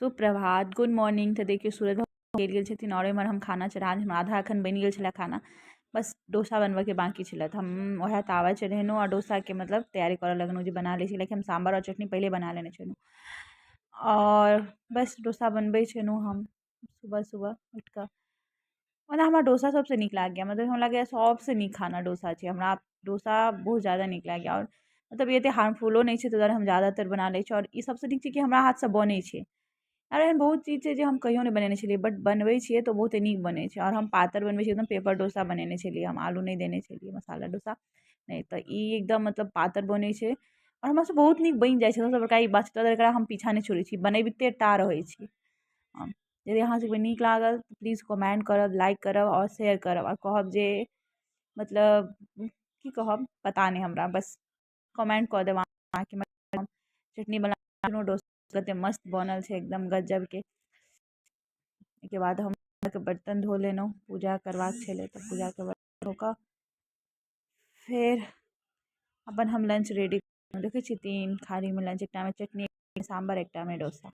सुप्रभात, good morning. तऽ देखियौ, सूरज भगवान गेल गेल छथिन आओर एम्हर हम खाना चढ़ा देलहुँ। आधा एखन बनि गेल छलै खाना, बस डोसा बनबयके बाँकी छलै। तऽ हम उएह तावा चढ़ेलहुँ आओर डोसाके मतलब तैयारी करय लगलहुँ जे बना लै छी। लेकिन हम साम्भर आओर चटनी पहिले बना लेने छलहुँ आओर बस डोसा बनबै छलहुँ हम सुबह सुबह उठि कऽ। ओना हमरा डोसा सभसँ नीक लागैए, मतलब हमरा लागैए सभसँ नीक खाना डोसा छै। हमरा डोसा बहुत ज्यादा नीक लागैए आओर मतलब ई एतेक हार्मफुलो नहि छै, ताहि दुआरे हम ज्यादातर बना लै छी। आओर ई सभसँ नीक छै कि हमरा हाथसँ बनै छै। आओर एहन बहुत चीज छै जे हम कहियो नहि बनेने छलियै, बट बनबै छियै तऽ बहुत नीक बनै छै। आओर हम पातर बनबै छियै, एकदम पेपर डोसा बनेने छलियै। हम आलू नहि देने छलियै, मसाला डोसा नहि तऽ ई एकदम मतलब पातर बनै छै आओर हमरासँ बहुत नीक बनि जाइ छै। सभसँ बड़का ई बात छै, एकरा हम पीछा नहि छोड़ै छी, बनबिते टा रहै छी। यदि अहाँ सभके नीक लागल तऽ प्लीज कमेन्ट करब, लाइक करब आओर शेयर करब आओर कहब जे मतलब की कहब पता नहि हमरा, बस कमेन्ट कऽ देब अहाँके। चटनी बना डोसा कतेक मस्त बनल छै, एकदम गजबके। एहिके बाद हम बर्तन धो लेलहुँ, पूजा करबाक छलै तऽ पूजाके बर्तन धो कऽ फेर अपन हम लंच रेडी। देखै छियै, तीन थारीमे लंच, एकटामे चटनी, साम्भर, एकटामे डोसा।